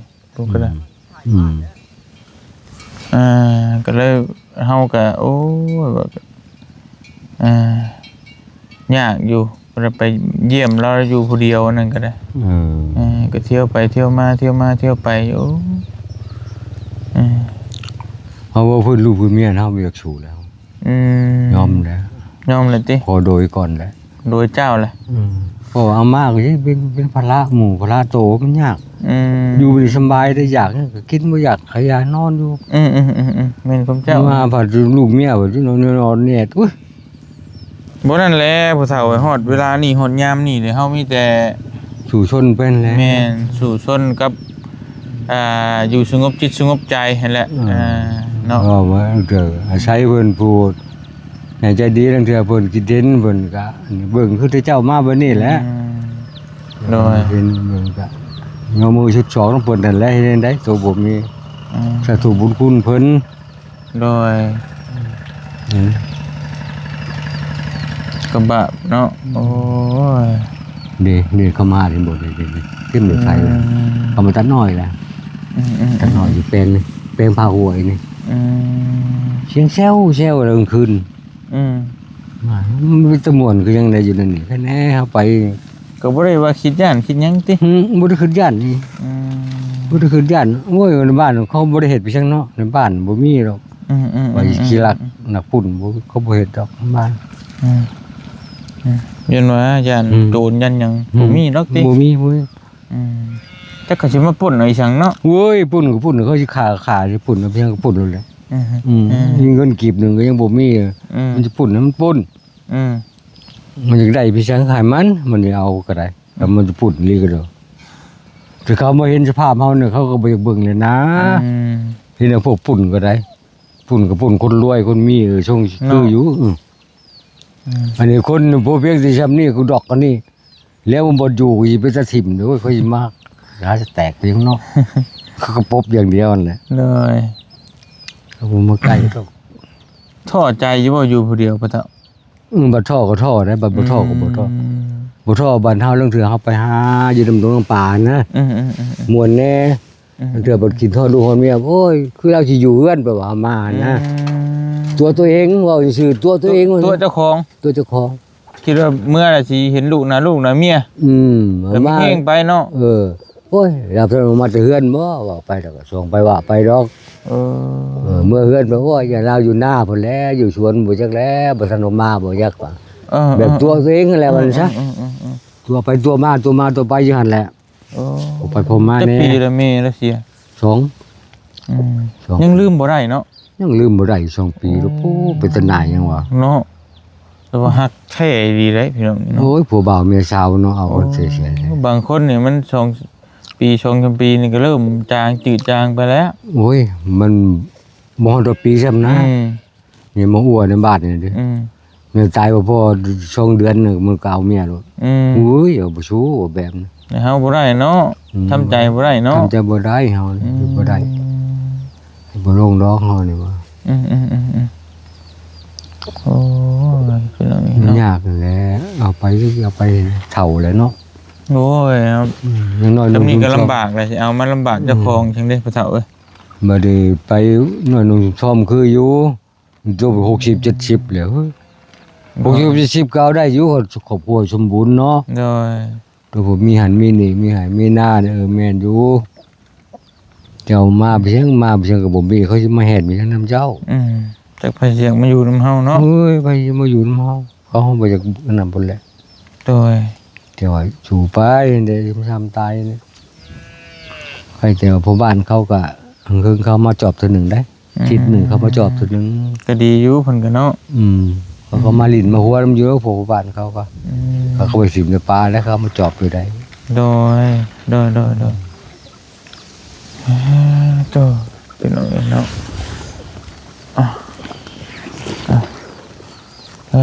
ພວກກໍໄດ້ ອືມ ອືມ ອ່າ ກໍເລີຍ ເຮົາກໍ ໂອ້ຍ ແບບ ອ່າ ຍາກຢູ່ ບໍ່ໄດ້ໄປຢ້ຽມລາວ ຢູ່ຜູ້ດຽວ ອັນນັ້ນກໍໄດ້ ເອີ ເອີ ກໍທ່ຽວໄປທ່ຽວມາ ທ່ຽວມາທ່ຽວໄປຢູ່ ເອີ ເຮົາວ່າເພິ່ນລູກເພິ່ນເມຍ ເຮົາບໍ່ຢາກສູ້ແລ້ວ ອືມ ຍອມແລ້ວ ຍອມແລ້ວຕິ ຂໍໂດຍກ່ອນແຫຼະ ໂດຍເຈົ້າແຫຼະ ອືມ ເພາະວ່າອາມ່າກໍເປັນ ເປັນພາລະໝູ່ພາລະໂຕ ມັນຍາກ ອືມ ຢູ່ບໍ່ໄດ້ສຳບາຍໄດ້ ຢາກຫຍັງກໍກິນ ບໍ່ຢາກຂະຫຍານອນຢູ່ ອືມໆໆໆ ແມ່ນຄວາມເຈົ້າ ມາພັດລູກເມຍ ບັດນອນແນດ ໂອ້ຍ ບໍ່ນັ້ນແຫຼະ ຜູ້ເຖົ້າ ຮອດເວລານີ້ ຮອດຍາມນີ້ ເຮົາມີແຕ່ ສູ້ຊົນໄປຫັ້ນແຫຼະ ແມ່ນ ສູ້ຊົນກັບ ອ່າ ຢູ່ສະຫງົບຈິດສະຫງົບໃຈຫັ້ນແຫຼະ ອ່າ ອ່າ ເນາະ ເວົ້າມາເກີດອາໄສເພິ່ນຜູ້ໃຫຍ່ໃຈດີ ລາງເທື່ອເພິ່ນຄິດເຫັນ ເພິ່ນກະເບິ່ງຄືແຕ່ເຈົ້າມາບັດນີ້ແຫຼະ ອືມ ໂດຍ ເຫັນເບິ່ງກະຍົກມືຊຸດສອງນຳເພິ່ນນັ້ນແຫຼະ ເຮັດແນວໃດ ໂຕບໍ່ມີ ອືມ ສາທຸບຸນຄຸນເພິ່ນ ໂດຍ ອືມ ກະບາບເນາະ ໂອ້ຍ ເດ ເດ ເຂົາມາເຫັນບໍ່ ເດ ເດ ເຕັມລົດໄຖ ອືມ ເຂົາມາຕັດອ້ອຍແລ້ວ ອືມໆໆ ຕັດອ້ອຍຢູ່ແປງນີ້ ແປງຜາຫ້ວຍນີ້ ອືມ ສຽງແຊວໆ ກາງຄືນ ອືມ ມາ ມັນເປັນຕາມ່ວນຄືຫຍັງໃດຢູ່ນັ້ນນີ້ ຄັນແນ່ເຮົາໄປ ກໍບໍ່ໄດ້ວ່າຄິດຢ້ານຄິດຫຍັງຕິ ອືມ ບໍ່ໄດ້ຄິດຢ້ານນີ້ ອືມ ບໍ່ໄດ້ຄິດຢ້ານ ໂອ້ຍ ໃນບ້ານເຂົາບໍ່ໄດ້ເຮັດໄປຫຍັງເນາະ ໃນບ້ານບໍ່ມີດອກ ອືມໆໆໆ ວ່າຊິຂີ້ລັກ ອືມ ນັກປຸ້ນບໍ່ ເຂົາບໍ່ເຮັດດອກໃນບ້ານ ອືມ ອືມ ຢ້ານວ່າຢ້ານ ອືມ ໂຈນຢ້ານຫຍັງ ອືມ ບໍ່ມີດອກຕິ ບໍ່ມີ ບໍ່ມີ ອືມ ຈັກເຂົາຊິມາປຸ້ນເອົາອີ່ຫຍັງເນາະ ໂອ້ຍ ປຸ້ນກໍປຸ້ນ ເຂົາຊິຂ້າກໍຂ້າ ຊິປຸ້ນເອົາຫຍັງກໍປຸ້ນໂລດແຫຼະ ອືມ ອືມ ອືມ ມີເງິນກີບໜຶ່ງກໍຍັງບໍ່ມີ ອືມ ມັນຊິປຸ້ນໃຫ້ມັນປຸ້ນ ອືມ ມັນຢາກໄດ້ໄປໃສໃຫ້ມັນ ມັນຊິເອົາກໍໄດ້ ແລ້ວມັນຈະປຸ້ນອີ່ຫຼີກໍເດີ ແຕ່ເຂົາມາເຫັນສະພາບເຮົານີ້ ເຂົາກໍບໍ່ຢາກເບິ່ງແລ້ວນາ ອືມ ເຫັນແຕ່ພວກປຸ້ນກໍໄດ້ ປຸ້ນກໍປຸ້ນ ຄົນລວຍຄົນມີ ເອີ ຊົງຄືຢູ່ ເນາະ ອືມ ອືມ ອັນນີ້ຄົນບໍ່ພຽງແຕ່ຊ່ຳນີ້ ກູດອກອັນນີ້ ແລ້ວມັນບໍ່ຢູ່ ຊິເປັນຕາຖິ້ມ ໂອ້ຍ ຂ້ອຍຊິມາຫາສະແຕກໄປຫຍັງເນາະ ເຂົາກໍປົບຢ່າງດຽວຫັ້ນແຫຼະ ໂດຍ ເຂົາບໍ່ມາໃກ້ດອກ ທໍ້ໃຈຢູ່ບໍ່ ຢູ່ຜູ້ດຽວ ພໍ່ເຖົ້າ? ອືມ ບັດທໍ້ກໍທໍ້ໄດ໋ ບັດບໍ່ທໍ້ກໍບໍ່ທໍ້ ອືມ ບໍ່ທໍ່ບ້ານເຮົາ ລາງເທື່ອເຮົາໄປຫາຢູ່ນຳດົງນຳປ່ານະ ອືມໆໆໆ ມ່ວນແດ່. ອືມ ລາງເທື່ອບັດຄິດຮອດລູກຮອດເມຍ ໂອ້ຍ ຄືລາວຊິຢູ່ເຮືອນ ແບບວ່າມານະ ອືມ ຕົວະຕົວເອງ ເວົ້າຊື່ໆ ຕົວະຕົວເອງ ຕົວະເຈົ້າຂອງ ຕົວະເຈົ້າຂອງ. ຄິດວ່າເມື່ອລະຊິເຫັນລູກໜ້າລູກໜ້າເມຍ ອືມ ແລ້ວມັນແຮງໄປເນາະ ເອີ ໂອ້ຍ ລາວເພິ່ນອອກມາແຕ່ເຮືອນບໍ ເວົ້າໄປແລ້ວກໍຊ່ວງໄປວ່າໄປດອກ ເອີ ເອີ ເມືອເຮືອນໄປ ໂອ້ຍ ຢ້ານລາວຢູ່ນາພຸ້ນແຫຼະ ຢູ່ສວນບໍ່ຈັກແຫຼະ ບໍ່ທັນອອກມາບໍ່ຈັກວ່າ ເອີ ແບບຕົວະຕົວເອງຫັ້ນແຫຼະ ເອີ ວ່າຊັ້ນຊະ ເອີ ຕົວະໄປຕົວະມາ ຕົວະມາຕົວະໄປຢູ່ຫັ້ນແຫຼະ ໂອ້ ໄປພໍມາແດ່ ຈັກປີລະແມ່ລະເສຍ? ສອງ ອືມ ສອງ ຍັງລືມບໍ່ໄດ້ເນາະ ຍັງລືມບໍ່ໄດ້ ສອງປີແລ້ວ ໂອ້ ເປັນຕາໜ້າຍຫຍັງວະເນາະ ແຕ່ວ່າຮັກແທ້ອີ່ຫຼີເດ້ພີ່ນ້ອງນີ້ເນາະ ໂອ້ຍ ຜົວບ່າວເມຍສາວເນາະ ເອົາຄົນເສຍໆ ໂອ້ ບາງຄົນນີ້ມັນສອງປີ ສອງສາມປີນີ້ກໍເລີ່ມຈາງຈືດຈາງໄປແລ້ວ ໂອ້ຍ ມັນບໍ່ຮອດປີຊ້ຳນະ ອືມ ເມຍມາອົວໃນບ້ານນີ້ເດ້ ອືມ ເມຍຕາຍບໍ່ພໍສອງເດືອນ ມັນກໍເອົາເມຍໂລດ ອືມ ໂອ້ຍ ເອົາບໍ່ສູ້ແບບນີ້ ແຕ່ເຮົາບໍ່ໄດ້ເນາະ ອືມ ທຳໃຈບໍ່ໄດ້ເນາະ ທຳໃຈບໍ່ໄດ້ເຮົານີ້ ອືມ ບໍ່ໄດ້ ບໍ່ລົງດອກເຮົານີ້ວ່າ ອືມໆໆໆ ໂອ້ຍ ເປັນຫຍັງນີ້ເນາະ ມັນຍາກແຫຼະ ເອົາໄປ ເອົາໄປເຖົ້າແລ້ວເນາະ ໂອ້ຍ ອືມ ຢ່າງໜ້ອຍ ສ່ຳນີ້ກໍລຳບາກແຫຼະ ຊິເອົາມາລຳບາກເຈົ້າຂອງ ອືມ ຈັ່ງໃດພໍ່ເຖົ້າເອີຍ ບໍ່ໄດ້ໄປ ໜ້ອຍນຸ່ງຊອມຄືຢູ່ ຈົບຫົກສິບເຈັດສິບແລ້ວ ເນາະ ຫົກສິບເຈັດສິບກໍເອົາໄດ້ຢູ່ ຄອບຄົວສົມບູນເນາະ ໂດຍ ໂດຍ ມີຫັ້ນມີນີ້ ມີໄຮ່ມີນາ ເອີ ແມ່ນຢູ່ ເຈົ້າມາໄປຫຍັງ ມາໄປຫຍັງກໍບໍ່ມີ ເຂົາຊິມາແຮ່ນໄປຫຍັງນຳເຈົ້າ ອືມ ຈັກໃຜຊິຢາກມາຢູ່ນຳເຮົາເນາະ ໂອ້ຍ ໃຜຊິມາຢູ່ນຳເຮົາ ເຮົາບໍ່ຢາກອັນນັ້ນພຸ້ນແຫຼະ ໂດຍ ແຕ່ວ່າສູ້ໄປເດ້ ຊຳຕາຍນີ້ ໃຜແຕ່ວ່າພໍ່ບ້ານເຂົາກໍ ເຄິ່ງໆ ເຂົາມາຈອບເທື່ອໜຶ່ງໄດ໋ ອືມ ທິດໜຶ່ງເຂົາມາຈອບເທື່ອໜຶ່ງ ກໍດີຢູ່ເພິ່ນກໍເນາະ ອືມ ເຂົາກໍມາຫຼິ້ນມາຫົວນຳຢູ່ ພໍ່ບ້ານເຂົາກໍ ອືມ ເຂົາກໍໄປຖິ້ມໃນປ່າແລ້ວ ເຂົາມາຈອບຢູ່ໄດ໋ ໂດຍ ໂດຍ ໂດຍ ໂດຍ ອືມ ອ່າ ໂຕ ເປັນຫຍັງເນາະ ອ່າ ອ່າ ເອີ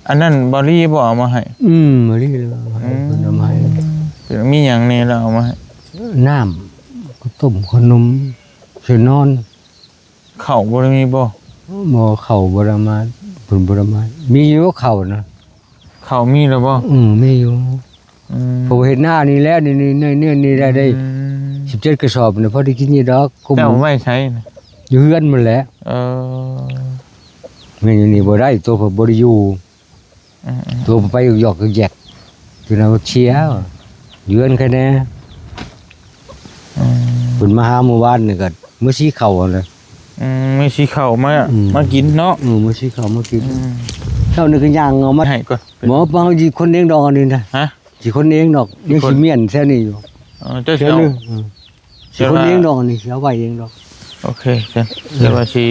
ອັນນັ້ນບ່າວລີບໍ່ເອົາມາໃຫ້? ອືມ ບ່າວລີເອົາມາໃຫ້ ອືມ ເພິ່ນເອົາມາໃຫ້ ເປັນ ມີຫຍັງແດ່ລະເອົາມາໃຫ້? ນ້ຳ ເຂົ້າຕົ້ມ ເຂົ້າໜົມ ເສື້ອນອນ ເຂົ້າບໍ່ໄດ້ມີບໍ່? ບໍ່ ເຂົ້າບໍ່ໄດ້ມາ ເພິ່ນບໍ່ໄດ້ມາ ມີຢູ່ເຂົ້ານະ ເຂົ້າມີແລ້ວບໍ່? ອືມ ມີຢູ່ ອືມ ເພາະວ່າເຮັດນານີ້ແຫຼະ ນີ້ ນີ້ ນີ້ ນີ້ ນີ້ໄດ້ ອືມ ໄດ້ສິບເຈັດກະສອບນະ ພໍໄດ້ກິນຢູ່ດອກ ເຈົ້າໄວ້ໃສນະ? ຢູ່ເຮືອນພຸ້ນແຫຼະ ເອີ ແມ່ນຢູ່ນີ້ບໍ່ໄດ້ ໂຕເພິ່ນບໍ່ໄດ້ຢູ່ ອືມໆ ໂຕໄປຢອກໆແຢກ ຢູ່ນຳເຊຍ ຢູ່ເຮືອນໃຄແດ່ ອືມ ເພິ່ນມາຫາມື້ວານນີ້ກໍ ມື້ສີເຂົ້າຫັ້ນແຫຼະ ອືມ ມື້ສີເຂົ້າມາ ອືມ ມາກິນເນາະ ເອີ ມື້ສີເຂົ້າມາກິນ ອືມ ເຊົ້ານີ້ກໍຍ່າງເອົາມາໃຫ້ກ່ອນ ບໍ່ ເຮົາຊິຄົນເອງດອກອັນນີ້ນະ ຮະ ຊິຄົນເອງດອກ ຍັງຊິມ້ຽນແຖວນີ້ຢູ່ ເອີ ເຈົ້າຊິເອົາ ອືມ ຊິຄົນເອງດອກອັນນີ້ ຊິເອົາໄວ້ເອງດອກ ໂອເຄ ຊັ້ນ ເອີ ແຕ່ວ່າຊິ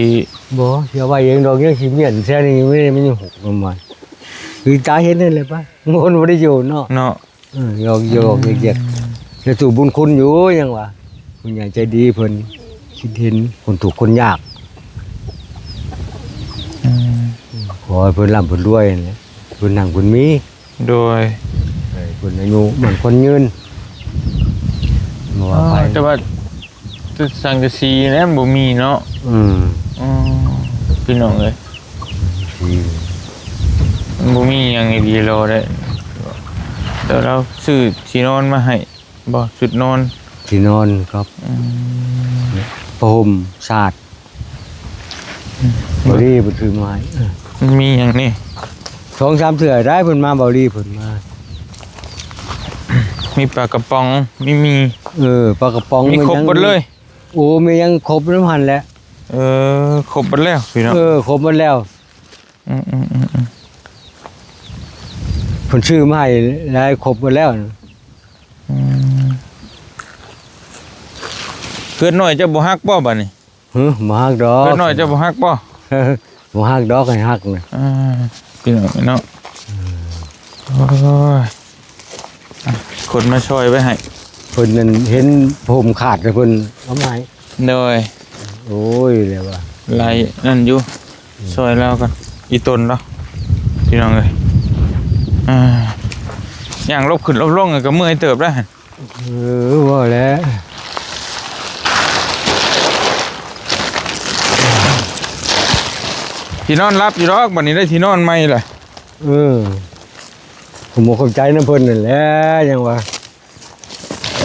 ບໍ່ ຊິເອົາໄວ້ເອງດອກ ຍັງຊິມ້ຽນແຖວນີ້ ມັນຍັງຫົກລົງມາ ຄືຕາເຫັນນັ້ນແຫຼະປະ ຄົນບໍ່ໄດ້ຢູ່ເນາະ ເນາະ ເອີ ຢອກໆແຢກໆ ແຕ່ຕູ້ບຸນຄຸນຢູ່ ຍັງວ່າ ຜູ້ໃຫຍ່ໃຈດີເພິ່ນຄິດເຫັນຄົນທຸກຄົນຍາກ ອືມ ຂໍໃຫ້ເພິ່ນລ່ຳເພິ່ນລວຍຫັ້ນແຫຼະ ເພິ່ນຮັ່ງເພິ່ນມີ ໂດຍ ໃຫ້ເພິ່ນອາຍຸໝັ້ນຂວັນຍືນ ບໍ່ວ່າໃຜ ແຕ່ວ່າ ແຕ່ສັງກະສີນັ້ນບໍ່ມີເນາະ ອືມ ອໍ ພີ່ນ້ອງເອີຍ ອືມ ມັນບໍ່ມີຫຍັງດີໆ ລໍໄດ້ ແຕ່ລາວຊື້ທີ່ນອນມາໃຫ້ບໍ່ ຊຸດນອນ ທີ່ນອນກັບ ອືມ ຜ້າຫົ່ມສາດ ອືມ ບ່າວລີເພິ່ນຊື້ມາໃຫ້ ເອີ ມັນມີຫຍັງນີ້ ສອງສາມເທື່ອໄດ້ເພິ່ນມາ ບ່າວລີເພິ່ນມາ ມີປາກະປ໋ອງ ມີໝີ່ ເອີ ປາກະປ໋ອງ ມີຄົບໝົດເລີຍ ໂອ້ ມີຫຍັງຄົບນຳຫັ້ນແຫຼະ ເອີ ຄົບໝົດແລ້ວພີ່ນ້ອງ ເອີ ຄົບໝົດແລ້ວ ອືມໆໆໆ ເພິ່ນຊື້ມາໃຫ້ຫຼາຍ ຄົບໝົດແລ້ວ ອືມ ເຮືອນນ້ອຍເຈົ້າບໍ່ຮັກບໍ່ບາດນີ້? ຫື ບໍ່ຮັກດອກ ເຮືອນນ້ອຍເຈົ້າບໍ່ຮັກບໍ່? ບໍ່ຮັກດອກ ໃຫ້ຮັກນະ ອ່າ ພີ່ນ້ອງເນາະ ອືມ ໂອ້ຍ ອ່ະ ຄົນມາຊ່ອຍໄວ້ໃຫ້ ເພິ່ນນັ້ນເຫັນຜົມຂາດ ແລ້ວເພິ່ນເອົາມາໃຫ້ ໂດຍ ໂອ້ຍ ແລ້ວວ່າ ໄລ່ນັ້ນຢູ່ ອືມ ຊ່ອຍລາວກ່ອນ ອີ່ຕົນເນາະ ພີ່ນ້ອງເອີຍ ອ່າ ຍ່າງຫຼົບຂຶ້ນຫຼົບລົງກໍເມື່ອຍເຕີບແລ້ວ ເອີ ວ່າແຫຼະ ທີ່ນອນຫຼັບຢູ່ດອກ ບັດນີ້ໄດ້ທີ່ນອນໃໝ່ແຫຼະ ເອີ ໂອ້ ບໍ່ເຂົ້າໃຈນຳເພິ່ນນັ້ນແຫຼະ ຫຍັງວ່າ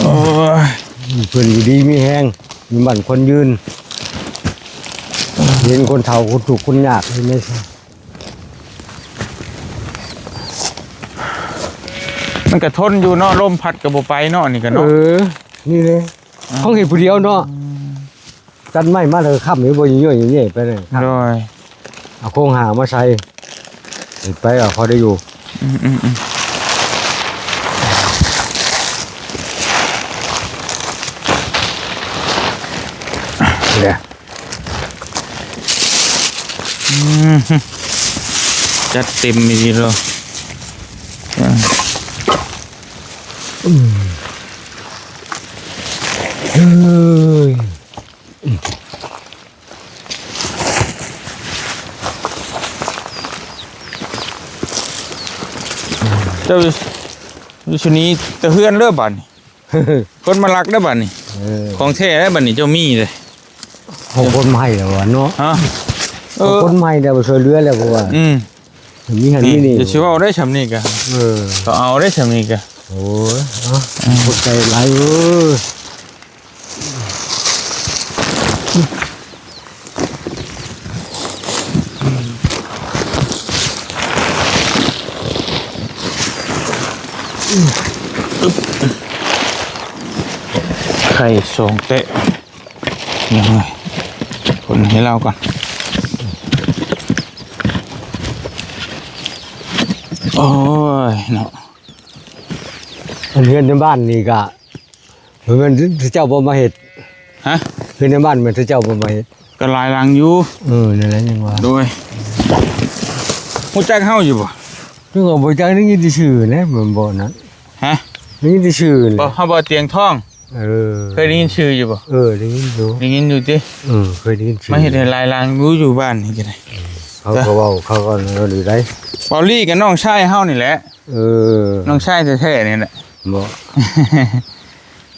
ໂອ້ຍ ເພິ່ນຢູ່ດີມີແຮງ ມີໝັ້ນຄວັນຍືນ ເຫັນຄົນເຖົ້າຄົນທຸກຄົນຍາກເຫັນໄດ້. ມັນກະທົນຢູ່ເນາະ ລົມພັດກະບໍ່ໄປເນາະ ອັນນີ້ກະເນາະ ເອີ ນີ້ເດ້ ອ່າ ຂອງເຮັດຜູ້ດຽວເນາະ ອືມ ຕັດໄມ້ມາແລ້ວກະຄ້ຳຢູ່ ບໍ່ຍ່ອຍໆ ໄປເລີຍ ໂດຍ ເອົາໂຄງຮ່າງມາໃສ່ ເຮັດໄປກະພໍໄດ້ຢູ່ ອືມໆໆ ນີ້ແຫຼະ ອືມ ຈັດເຕັມອີ່ຫຼີເນາະ ອືມ ເອີຍ ເຈົ້າຢູ່ຊະນີແຕ່ເຮືອນເດີບາດນີ້ ຄົນມາລັກເດີບາດນີ້ ເອີ ຂອງແທ້ເດີບາດນີ້ ເຈົ້າມີເດ້ ເອົາຄົນໃໝ່ແລ້ວວະເນາະ ຮະ ເອີ ເອົາຄົນໃໝ່ແລ້ວ ຊ່ວຍເຫຼືອແລ້ວ ເພາະວ່າ ອືມ ມີຫັ້ນມີນີ້ ຊິເວົ້າໄດ້ຊ່ຳນີ້ກະ ເອີ ກໍເອົາໄດ້ຊ່ຳນີ້ກະ ໂອ້ຍ ເອົາ ອືມ ຂອບໃຈຫຼາຍເອີຍ ໄຂ່ສອງແຕະ ຍັງໄງ ຄົນໃຫ້ລາວກ່ອນ ໂອ້ຍເນາະ ອັນເຮືອນໃນບ້ານນີ້ກະ ບໍ່ແມ່ນເຈົ້າບໍ່ມາເຮັດ ຮະ ຄືໃນບ້ານແມ່ນເຈົ້າບໍ່ມາເຮັດ ກໍຫຼາຍຫຼັງຢູ່ ເອີ ນັ້ນແຫຼະຍັງວ່າ ໂດຍ ຮູ້ຈັກເຮົາຢູ່ບໍ່ ຄືວ່າບໍ່ຈັກ ໄດ້ຍິນແຕ່ຊື່ນະ ມັນບໍ່ນັ້ນ ຮະ ໄດ້ຍິນແຕ່ຊື່ນະ ບໍ່ ເຮົາບໍ່ຕຽງທອງ ເອີ ເຄີຍໄດ້ຍິນຊື່ຢູ່ບໍ່ ເອີ ໄດ້ຍິນຢູ່ ໄດ້ຍິນຢູ່ຕິ ເອີ ເຄີຍໄດ້ຍິນຊື່ ມາເຮັດໃຫ້ຫຼາຍຫຼັງຢູ່ ຢູ່ບ້ານນີ້ກໍໄດ້ ເອີ ເຂົາກໍເວົ້າ ເຂົາກໍເວົ້າດີໄດ໋ ເບົາລີ້ກໍນ້ອງຊາຍເຮົານີ້ແຫຼະ ເອີ ນ້ອງຊາຍແທ້ໆນີ້ແຫຼະ ບໍ່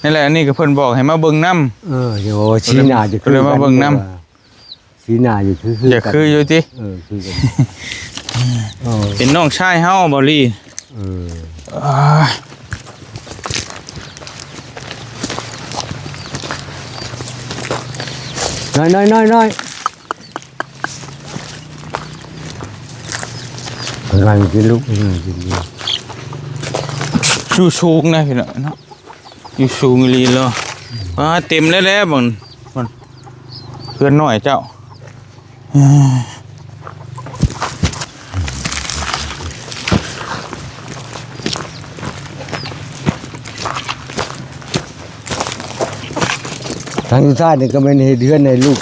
ນັ້ນແຫຼະ ອັນນີ້ກໍເພິ່ນບອກໃຫ້ມາເບິ່ງນຳ ເອີ ຊິວ່າສີໜ້າຈະຄືກັນ ກໍເລີຍມາເບິ່ງນຳ ສີໜ້າຢູ່ຄື ຄື ຢາກຄືຢູ່ຕິ ເອີ ຄືກັນ ເອີ ເປັນນ້ອງຊາຍເຮົາເບົາລີ້ ເອີ ນ້ອຍໆໆໆ ກຳລັງກິນລູກ ກຳລັງກິນຢູ່ ຢູ່ສູງນະພີ່ນ້ອງເນາະ ຢູ່ສູງອີ່ຫຼີເນາະ ປາ ເຕັມແລ້ວແຫຼະ ເບິ່ງ ເຮືອນນ້ອຍເຈົ້າ ທາງຢູ່ຊ້າຍນີ້ກໍແມ່ນເຮັດເຮືອນໃຫ້ລູກ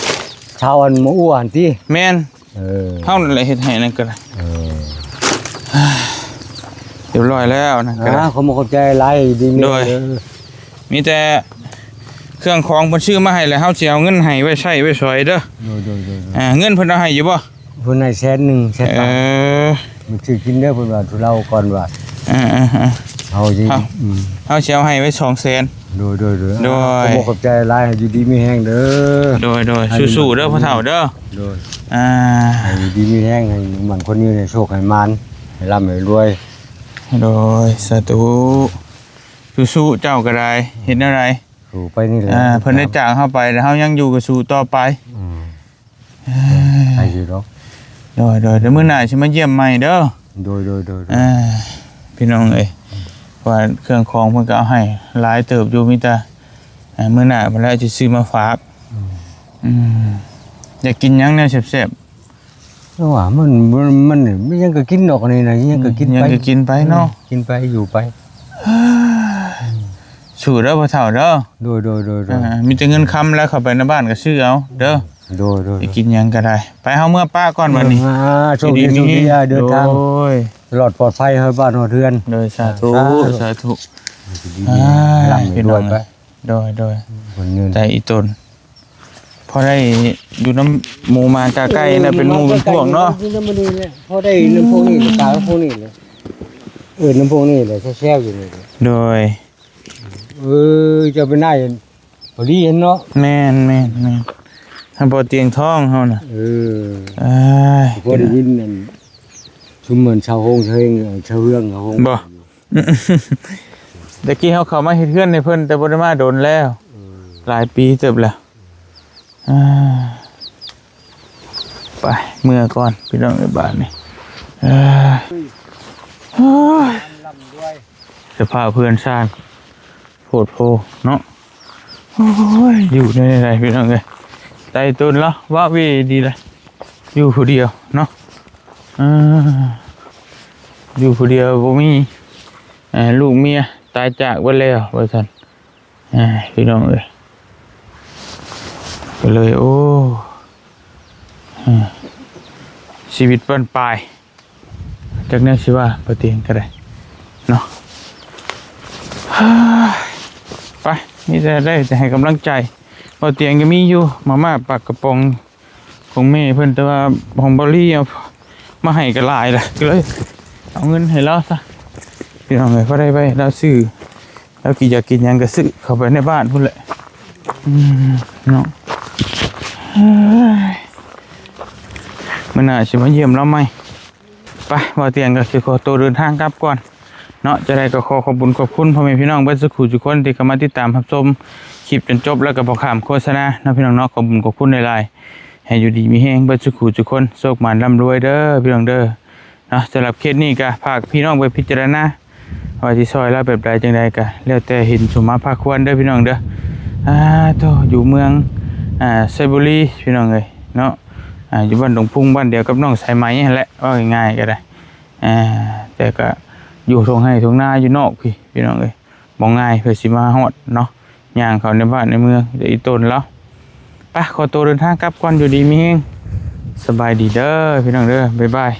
ຊາວອັນມາອົວຫັ້ນຕິ ແມ່ນ ເອີ ເຮົານັ້ນແຫຼະເຮັດໃຫ້ນັ້ນກໍໄດ້ ເອີ ຮຽບຮ້ອຍແລ້ວນັ້ນກໍໄດ້ ອ່າ ຂໍຂອບໃຈຫຼາຍ ດີມີແຮງເດີ ມີແຕ່ເຄື່ອງຂອງເພິ່ນຊື້ມາໃຫ້ແລ້ວ ເຮົາຊິເອົາເງິນໃຫ້ໄວ້ໃຊ້ໄວ້ສອຍເດີ ໂດຍໆໆໆ ອ່າ ເງິນເພິ່ນເອົາໃຫ້ຢູ່ບໍ່? ເພິ່ນໃຫ້ແສນໜຶ່ງ ແສນປາຍ ເອີ ມັນຊື້ກິນເດີ ເພິ່ນວ່າ ທຸລາວກ່ອນວ່າ ເອີໆໆ ເຮົາຊິ ເຮົາ ອືມ ເຮົາຊິເອົາໃຫ້ໄວ້ສອງແສນ ໂດຍໆໆ ໂດຍ ຂໍຂອບໃຈຫຼາຍ ໃຫ້ຢູ່ດີມີແຮງເດີ ໂດຍໆ ໃຫ້ ສູ້ໆເດີພໍ່ເຖົ້າເດີ ໂດຍ ອ່າ ໃຫ້ຢູ່ດີມີແຮງ ໃຫ້ໝັ້ນຄວນຍືນ ໃຫ້ໂຊກໃຫ້ໝານ ໃຫ້ລ່ຳໃຫ້ລວຍ ໂດຍ ສາທຸ ສູ້ໆ ເຈົ້າກໍໄດ້ ເຮັດແນວໃດ ສູ້ໄປນີ້ແຫຼະ ອ່າ ເພິ່ນໄດ້ຈາກເຮົາໄປ ແລ້ວເຮົາຍັງຢູ່ກໍສູ້ຕໍ່ໄປ ອືມ ເອີ ໄປຢູ່ດອກ ໂດຍໆ ດຽວມື້ໜ້າຊິມາຢ້ຽມໃໝ່ເດີ ໂດຍໆໆໆ ອ່າ ພີ່ນ້ອງເອີຍ ເພາະວ່າເຄື່ອງຂອງເພິ່ນກໍເອົາໃຫ້ຫຼາຍເຕີບຢູ່ ມີແຕ່ ອ່າ ມື້ໜ້າພຸ້ນແຫຼະຊິຊື້ມາຝາກ ອືມ ອືມ ຢາກກິນຫຍັງແນວແຊບໆ ເພາະວ່າມັນ ມັນ ມັນ ມັນຫຍັງກໍກິນດອກ ອັນນີ້ນະ ຫຍັງກໍກິນໄປ ຫຍັງກໍກິນໄປເນາະ ກິນໄປຢູ່ໄປ ສູ້ເດີພໍ່ເຖົ້າເດີ ໂດຍໆໆໆ ອ່າ ມີແຕ່ເງິນຄຳແລ້ວ ເຂົ້າໄປໃນບ້ານກໍຊື້ເອົາເດີ ໂດຍໆໆ ຊິກິນຫຍັງກໍໄດ້ ໄປ ເຮົາເມືອປະກ່ອນບັດນີ້ ອ່າ ໂຊກດີ ໂຊກດີ ເດີນທາງ ໂດຍ ຕະຫຼອດປອດໄພ ຮອດບ້ານຮອດເຮືອນ ໂດຍ ສາທຸ ສາທຸ ສາທຸ ຢູ່ດີ ອ່າ ຮ່ຳໃຫ້ລວຍໄປ ໂດຍໆ ແຕ່ອີ່ຕົນ ພໍໄດ້ຢູ່ນຳໝູໝາກາໄກ່ນະ ເປັນໝູ່ເປັນພວກເນາະ ຢູ່ນຳໝູນີ້ແຫຼະ ພໍໄດ້ນຳພວກນີ້ ການພວກນີ້ແຫຼະ ເອີ ນຳພວກນີ້ແຫຼະ ແຊວໆຢູ່ນີ້ ໂດຍ ເອີ ເຈົ້າເປັນນາຍ ພໍດີຫັ້ນເນາະ ແມ່ນໆໆ ທ່ານພໍ່ຕຽງທອງເຮົານະ ເອີ ເອີຍ ພໍໄດ້ຍິນນັ້ນ ຊຸມເໝືອນຊາວໂຮງ ຊາວເຮືອງ ຊາວເຮືອງ ຊາວໂຮງ ບໍ່ ແຕ່ກີ້ເຮົາເຂົ້າມາເຮັດເຮືອນໃຫ້ເພິ່ນ ແຕ່ບໍ່ໄດ້ມາດົນແລ້ວ ອືມ ຫຼາຍປີເຕີບແລ້ວ. ອ່າ ໄປເມືອກ່ອນພີ່ນ້ອງເອີຍ ບາດນີ້ ເອີ ໂອ້ຍ ສະພາບເຮືອນຊານ ໂພດໂພເນາະ ໂອ້ຍ ຢູ່ແນວໃດພີ່ນ້ອງເອີຍ ໄຕ່ຕົນລາວ ວາເວດີລະ ຢູ່ຜູ້ດຽວເນາະ ເອີ ຢູ່ຜູ້ດຽວ ບໍ່ມີ ເອີ ລູກເມຍຕາຍຈາກເບິດແລ້ວ ວ່າຊັ້ນ ອ່າ ພີ່ນ້ອງເອີຍ ກໍເລີຍ ໂອ້ ອ່າ ຊີວິດບັ້ນປາຍ ຈັກແນວຊິວ່າ ບໍ່ຕຽງກໍໄດ້ເນາະ ເຮີ້ຍ ໄປ ມີແຕ່ໄດ້ແຕ່ໃຫ້ກຳລັງໃຈ ບໍ່ຕຽງກໍມີຢູ່ ມາມ່າປາກກະປ໋ອງ ຂອງແມ່ເພິ່ນ ແຕ່ວ່າຂອງເບົາລີເອົາມາໃຫ້ກໍຫຼາຍລະ ກໍເລີຍເອົາເງິນໃຫ້ລາວຊະ ພີ່ນ້ອງເອີຍ ພໍໄດ້ໄວ້ລາວຊື້ ລາວກິນຢາກກິນຫຍັງກໍຊື້ເຂົ້າໄປໃນບ້ານພຸ້ນແຫຼະ ອືມ ເນາະ ເຮີ້ຍ ມື້ໜ້າຊິມາຢ້ຽມລາວໃໝ່. ໄປ ບ່າວຕຽງກໍຊິຂໍໂຕເດີນທາງກັບກ່ອນເນາະ ຈັ່ງໃດກໍຂໍຂອບບຸນຂອບຄຸນພໍ່ແມ່ພີ່ນ້ອງເບິດສູ່ຜູ້ສູ່ຄົນທີ່ເຂົ້າມາຕິດຕາມຮັບຊົມຄລິບຈົນຈົບ ແລ້ວກໍບໍ່ຂ້າມໂຄສະນາເນາະ ພີ່ນ້ອງເນາະ ຂອບບຸນຂອບຄຸນຫຼາຍໆ ໃຫ້ຢູ່ດີມີແຮງເບິດສູ່ຜູ້ສູ່ຄົນ ໂຊກໝານລ່ຳລວຍເດີພີ່ນ້ອງເດີເນາະ ສຳລັບເຂດນີ້ກໍຝາກພີ່ນ້ອງໄປພິຈາລະນາ ວ່າຊິຊ່ອຍລາວແບບໃດຈັ່ງໃດກໍແລ້ວແຕ່ເຫັນສົມມາພາຄວນເດີພີ່ນ້ອງເດີ ອ່າ ໂທ້ ຢູ່ເມືອງ ອ່າ ໄຊບູລີພີ່ນ້ອງເອີຍເນາະ ອ່າ ຢູ່ບ້ານດົງພຸງ ບ້ານດຽວກັບນ້ອງສາຍໄໝຫັ້ນແຫຼະ ເວົ້າງ່າຍໆກໍໄດ້ ອ່າ ແຕ່ກໍຢູ່ທົ່ງໄຮ່ທົ່ງນາຢູ່ນອກພີ້ ພີ່ນ້ອງເອີຍ ບໍ່ງ່າຍເພື່ອຊິມາຮອດເນາະ ຍ່າງເຂົ້າໃນບ້ານໃນເມືອງ ແຕ່ອີ່ຕົນລາວ ໄປ ຂໍໂຕເດີນທາງກັບກ່ອນ ຢູ່ດີມີແຮງ ສະບາຍດີເດີພີ່ນ້ອງເດີ ບາຍບາຍ.